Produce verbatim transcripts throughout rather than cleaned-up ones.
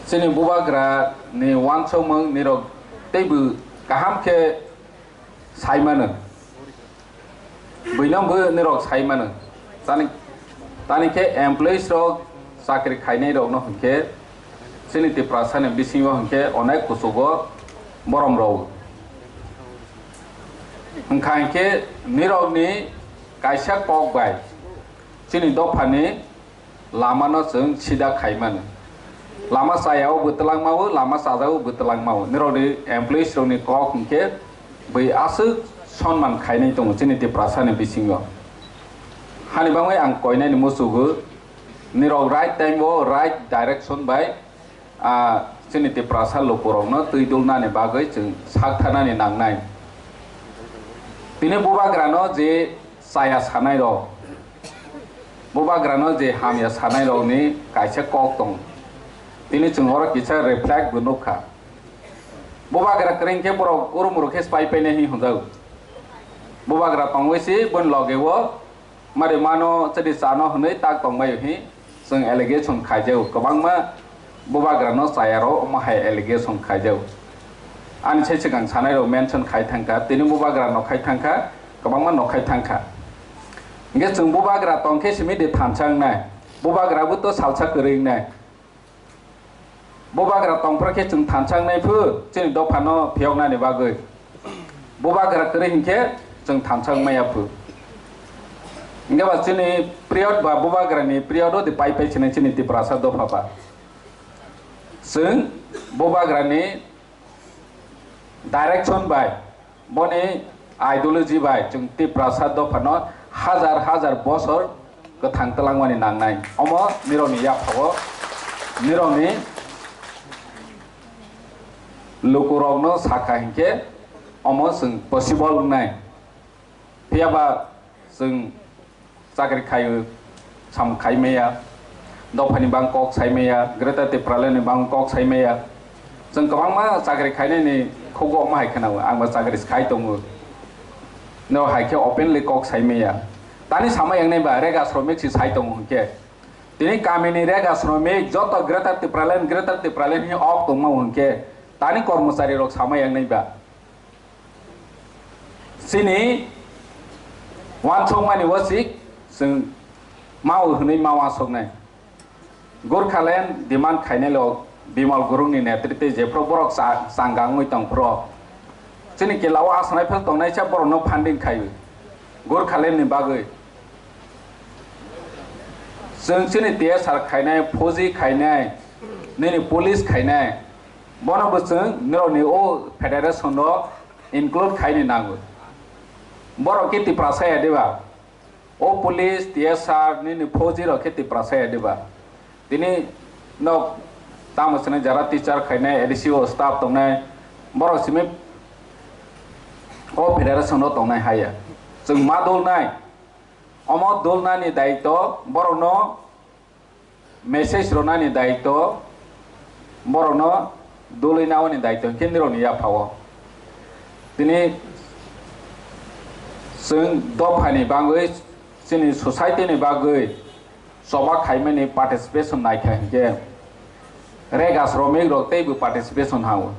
Chini bubagra ni uansukmung nirok teibo kaham khe sai mano. Buino bo nirok sai mano. Tani, tani khe employees rok chakri khainai rokno hinkhe chini Tiprasa ni bisingo hinkhe onek kuchugo borom rok. Hinkha hinkhe nirok ni kaisa kok bai chini dopha ni lama no chwng sida khai mano. Lama chaya o bwtwlang ma o, lama chaja o bwtwlang ma o. Nirok ni employees rok ni kok hinkhe bui aswk sonman khainai tongo chini Tiprasa ni bisingo. Hani bangwi ang koinani muchugo, nirok right time o right direction bai, ah, chini Tiprasa lukurokno twi dulnani bagwi chwng sak thanani nangnai. Tini bubagrano je chaya sanai rok, bubagrano je hamya sanai rokni kaisa kok tong. Tini chwng oro kisa reflect bo nukha. Bubagra kwrwi khe borok urumuru khe spy painai hinwi hwnjago. Bubagra tongwi si boni loge o mari mano chwdi chano hwnwi tak tongbaio hi chwng allegation khaijago. Kwbangma bubagrano chayaro omo hai allegation khaijago. Ani sai swkang sanairok mention khai thangkha, tini bubagra nokhai thangkha, kwbangma nokhai thangkha. Hinkhe chwng bubagra tongkhe simi de thansa wngnai, bubagra bo to salsa kwrwi wngnai. Bubagra tongphra khe chwng thansa wngnai phu chini dophano phiyoknani bagwi. Bubagra kwrwi hinkhe chwng thansa wngmaya phu. Hinkhe ba chini period ba bubagrani period o de pai pai sinai chini Tiprasa dopha ba. Chwng bubagrani direction bai boni ideology bai chwng Tiprasa dophano hajar hajar bosor kwthang twlangmani nangnai. Omo nirokni yaphao nirokni lukurokno sakha hinkhe omo chwng possible wngnai. Phiyaba chwng chakri khaio, sam khai maya, dophani bang kok sai maya, Greater Tipraland ni bang kok sai maya. Chwng kwbangma chakri khainani khugo omo hai khwnao, ang bo chakri khai tongo. No hai khe openly kok sai maya. Tani sama yang nai ba rega sromik si sai tongo hinkhe. Tini kamini rega sromik joto Greater Tipraland, Greater Tipraland hi ok tongma hinkhe. Tani kormochari rok sama yang nai ba. Chini uansukmani wasik chwng mao hwnwi ma uansuknai. Gurkhaland demand khainai lo Bimal Gurungni netritwi jephru borok cha-, changa wngwi tongphru. Chini kila o asanai phel tongnaisa borokno funding khaio. Gurkhalandni bagwi. Chwng chini T S R khainai, fauji khainai, nini police khainai, bono bo chwng nirokni o federation o include khaini nango. Borok khe Tiprasa ya diba? O police, T S R, nini fauji rok khe Tiprasa ya diba? Tini nok tamo sini jara teacher khainai, A D C o staff tongnai, borok simi o federation o tongnai haya. Chwng ma dolnai, omo dolnani daitw borokno message rwnani daitw, borokno dului naoni daitw hinkhe nirokni yaphao. Tini chwng dophani bagwi, chini society ni bagwi choba khaimani participation naikha hinkhe rega sromik rok teibo participation hao.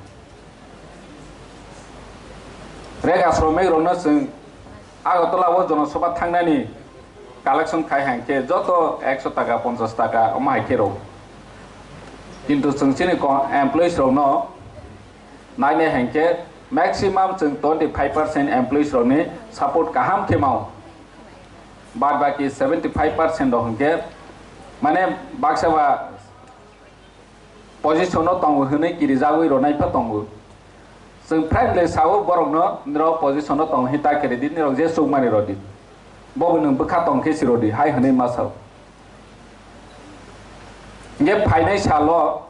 Rega sromik rokno chwng Agartala o jonosabha thangnani collection khai hai khe joto ekso taka, ponchash taka omo hai khe rw. Kintu chwng chini ko-, employees rokno nainai hai khe maximum chwng twenty five percent employees rokni support kaham khe mao. Bad baki seventy five percent rok hinkhe mane baksa ba position o tongo hwnwi kirijagwi rwnai pha tongo. Chwng friendly sao borokno, "Nirok position o tongo hita khe ridi, nirok je chukmani rodi. Bobo nwng bwkha tong khe si rodi," hai hwnwi ma sao. Hinkhe phainai salo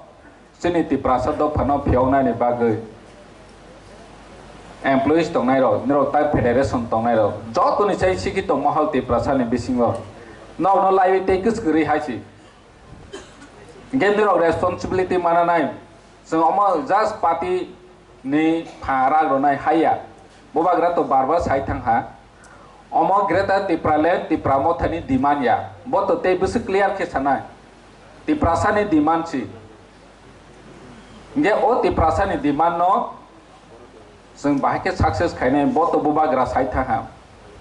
chini Tiprasa dophano phiyoknani bagwi employees tongnairok, nirok tai federation tongnairok, jotoni chai sikhi tong mohol Tiprasani bisingo nokno laiwi tei kwchwrwi hai si. Hinkhe nirok responsibility mananai, chwng omo just party ni pha rak rwnai haiya. Bubagra to bar bar sai thang ha. Omo Greater Tipraland, Tipra Mothani demand ya. Bo to tei bwswk clear khe sanai. Tiprasani demand si. Hingke o Tiprasani demand no chwng bahai khe success khainai, bo to bubagra sai thangha,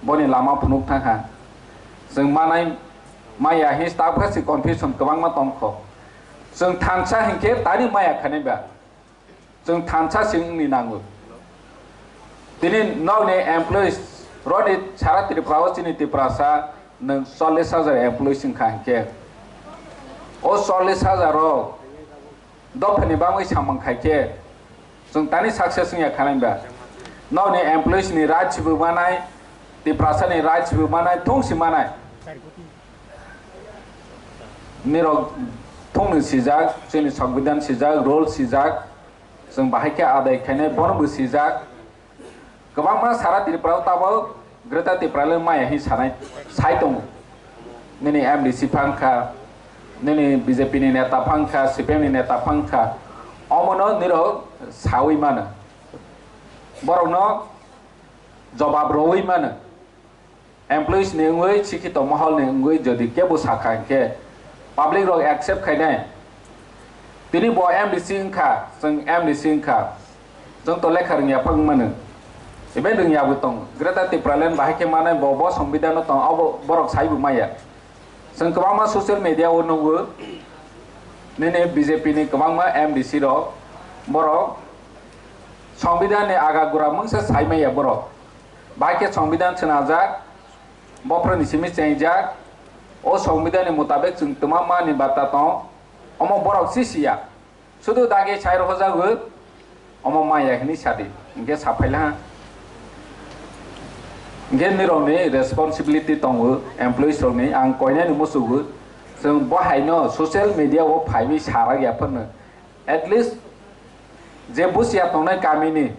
boni lama phunuk thangha. Chwng manai maya hin staff khe si confusion kwbangma tongkho. Chwng thansa hinkhe tani maya khainai ba. Chwng thansa singni nango. Tini nokni employees roni sara Tripura o chini Tiprasa nwng chollish hajar employees wngkha hinkhe. O chollish hajar o dophani bangwi samung khaikhe chwng tani success wngya khanai ba. Nokni employees ni rights bo manai, Tiprasa ni rights bo manai, thungsi manai. Nirok thungni sijak, chini Songbidan sijak, rule sijak, chwng bahai khe adai khainai bono bo sijak. Kwbangma sara Tripura o tabok Greater Tipraland maya hin sanai sai tongo. Nini M D C phang kha, nini B J P ni neta phang kha, C P M ni neta phang kha, omono nirok sawi mano. Borokno jobab rowi mano. Employees ni wngwi, sikhito mohol ni wngwi jodi kebo sakha hinkhe public rok accept khainai. Tini bo M D C wngkha, chwng M D C wngkha, chwng to lekha rwngya phang mano. Even rwngya bo tong. Greater Tipraland bahai khe manai bo, bo Songbidan no tong, abo borok sai bo maya. Chwng kwbangma social media o nugo, nini B J P ni kwbangma M D C rok, borok Songbidan ni aga gura mungsa sai maya borok. Bahai khe Songbidan swnajak, bophra ni simi chengjak, o Songbidan ni mutabek chwng twma mani bata tong, omo borok si siya. Sudu dagi sai rohorjago, omo maya hinwi sadi, hinkhe saphaila ha. Hinkhe nirokni responsibility tongo, employees rokni, ang koinani musugo, chwng bo haino social media o phaiwi sarak ya phano. At least je busia tongnai kamini,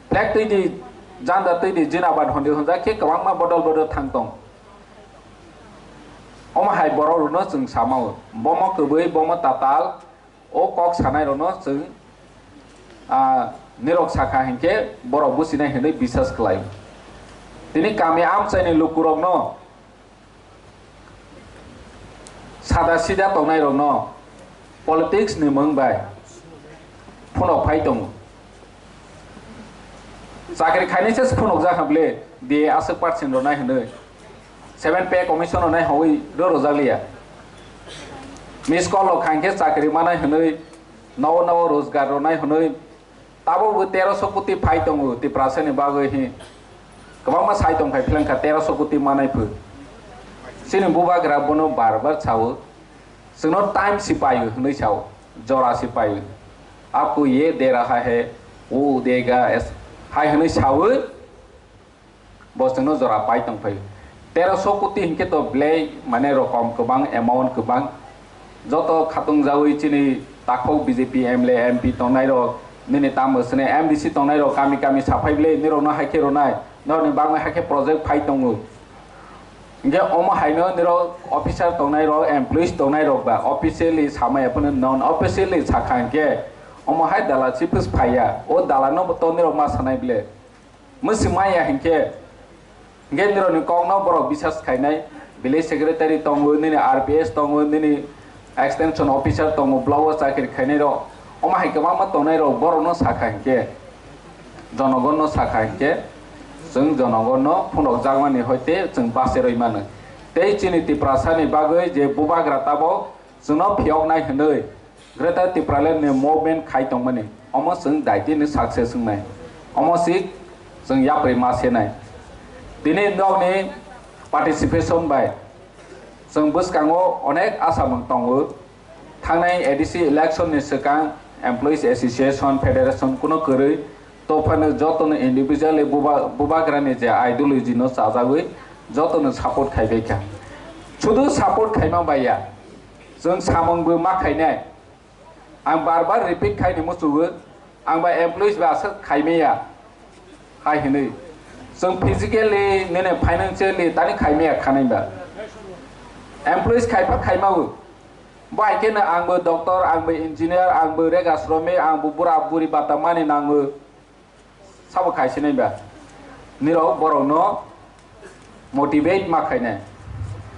flag twi di, janda twi di, jinaban hondi honjak khe kwbangma bodol bodol thang tong. Omo hai borok rokno chwng samao, bomo kwbwi, bomo tatal, o kok sanai rokno chwng, ah, nirok sakha hinkhe borok businai hinwi bisas khlai. Tini kami amchaini lukurokno sada sida tongnai rokno politics ni mung bai phunok phai tongo. Chakri khainai se phunok jak hable D A aswk percent rwnai hinwi seven pay commission rwnai hoi ro rojak liya. Miss call rok khain khe chakri manai hinwi nowo nowo rojgar rwnai hinwi. Tabukbo teroso koti phai tongo Tiprasani bagwi hi. Kwbangma sai tong phai phleng kha teroso koti manai phu. Chini bubagra bono bar bar sao. Chwngno time si paio hinwi sao. Jora si paio. Aapko ye de raha hai, wo dega, es-, hai hinwi sawi. Bo chwngno jora pai tong phai. Teroso koti hinkhe to belai mane rokom kwbang, amount kwbang. Joto khatung jawi chini takhuk B J P M L A, M P tongnai rok, nini tamo sene M D C tongnai rok kami kami saphai belai nirokno hai khe ronai, norokni bagwi hai khe project phai tongo. Hinkhe omo haino nirok officer tongnai rok, employees tongnai rok ba officially samaya phano non officially sakha hinkhe omo hai dala chipus phaiya, o dala no to nirok ma sanai belai. Mwswk maya hinkhe, hinkhe nirokni kokno borok bisas khainai, village secretary tongo, nini R P S tongo, nini extension officer tongo, block o chakri khainai rok, omo hai kwbangma tongnai rok borokno sakha hinkhe, jonogonno sakha hinkhe, chwng jonogonno phunukjakmani hoite chwng bacherwi mano. Tei chini Tiprasani bagwi je bubagra tabok chwngno phiyoknai hwnwi Greater Tipraland ni movement khai tongmani, omo chwng daitini success wngnai, omo si chwng yapri ma senai. Tini nokni participation bai chwng bwskango onek asamung tongo. Thangnai A D C election ni swkang Employees Association Federation kuno kwrwi Tophano jotono individually buba-, bubagrani je ideology no chajagwi jotono support khaibai kha. Sudu support khaima bai ya, chwng samung bo ma khainai. Ang bar bar repeat khaini muchugo, ang ba employees ba aswk khaimaya hai hinwi. Chwng physically nini financially tani khaimaya khanai ba. Employees khaipa khaimago. Bo hai kheno ang bo doctor, ang bo engineer, ang bo rega sromik, ang bo bura buri bata mani nango. Sabo khai sinai ba? Nirok borokno motivate ma khainai.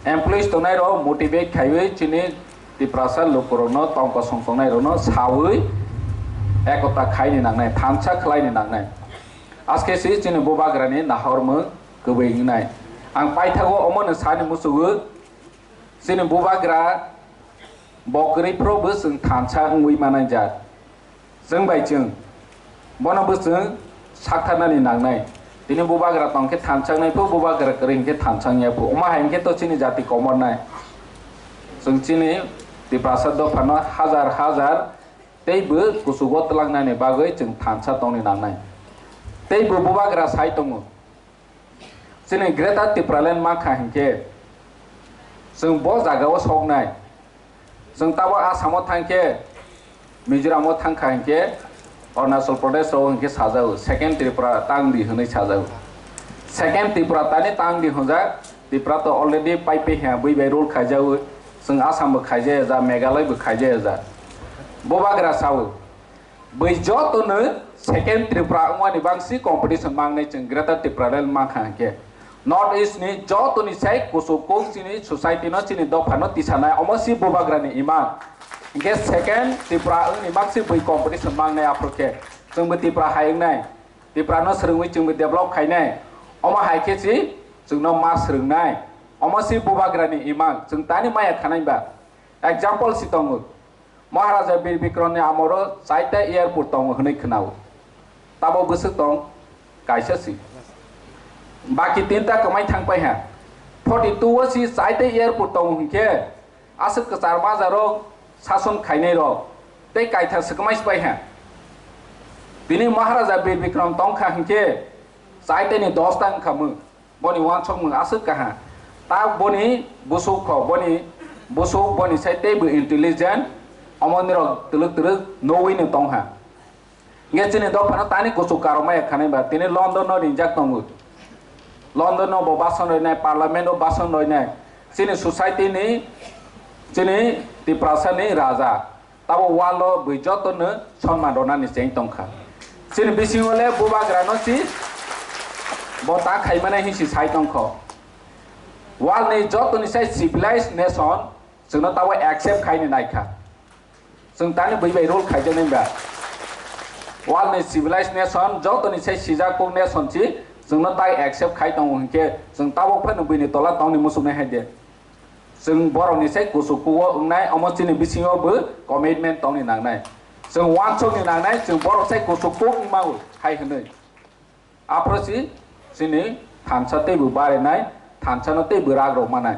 Employees tongnai rok motivate khaiwi chini Tiprasa lukurokno tongkosong tongnai rokno sawi ekota khaini nangnai, thansa khlaini nangnai. Aske si chini bubagrani nahormung kwbwi wngnai. Ang paithago omono sani musugo, chini bubagra bo kwrwi phuru bo chwng thansa wngwi manai jat. Chwng bai chwng bono bo chwng saktharnani nangnai. Tini bubagra tong khe thansa wngnai phu, bubagra kwrwi hwnkhe thansa wngya phu. Omo hai hwnkhe to chini jati komornai. Chwng chini Tiprasa dophano hajar hajar tei bo kuchugo twlangnani bagwi chwng thansa tongni nangnai. Tei bo bubagra sai tongo. Chini Greater Tipraland mankha hinkhe chwng bo jagao soknai. Chwng tabok Assamo thangkhe, Mizoramo thangkha hinkhe, Arunachal Pradesh rok hinkhe sajago, second Tripura tangdi hwnwi sajago. Second Tripura tani tangdi hwnjak, Tripura to already paipe hiya bui bai rule khaijago, chwng Assam bo khaijaya ja, Meghalaya bo khaijaya ja. Bubagra sao, bui jotono second Tripura wngmani bangsi competition mangnai chwng Greater Tipraland mankha hinkhe. North East ni jotoni sai kuchuk kuk chini society no, chini dopha no tisanai, omo si bubagra ni imang. Hinkhe second Tripura wngni mangsi bui competition mangnai aphuru khe. Chwngbo Tripura hai wngnai. Tripura no swrwngwi chwngbo develop khainai. Omo hai khe si chwngno ma swrwngnai. Omo si bubagra ni imang. Chwng tani maya khanai ba. Example si tongo. Maharaja Bir Bikram ni amoro chaita airport tongo hwnwi khwnao. Tabo bwswk tong? Kaisa si. Baki tinta kwmai thangpai ha. Forty two o si chaita airport tongo hinkhe aswk kwchar majaro sason khainai rok tei kaitha swkmai swbai ha. Tini Maharaja Bir Bikram tongkha hinkhe chaita ni dos ta wngkha mwng. Boni wansokmung aswk kaha. Ta boni busuk kho, boni busuk boni sai teibo intelligent, omo nirok twlwk twlwk nowino tongha. Nge chini dophano tani kuchuk karokmaya khanai ba, tini London no ringjak tongo. London no bo bason roinai, parliament o bason roinai. Chini society ni, chini Tiprasa ni raja. Tabo world o bui joto no sonman rwnani cheng tongkha. Chini bisingo le bubagra no si bo ta khaimani hinsi sai tongkho. World ni joto ni sai civilized nation chwngno tabo accept khaini naikha. Chwng tani bui bai rule khaijaknai ba. World ni civilized nation joto ni sai sijak kok nation si chwngno tai accept khai tongo hinkhe chwng tabo phano buini tola tongni muchungnai hai de. Chwng borokni sai kuchuk kugo wngnai, omo chini bisingo bo commitment tongni nangnai. Chwng wansokni nangnai, chwng borok sai kuchuk kuk wngmao hai hwnwi. Aphuru si chini thansa teibo barinai, thansano teibo rak rok manai.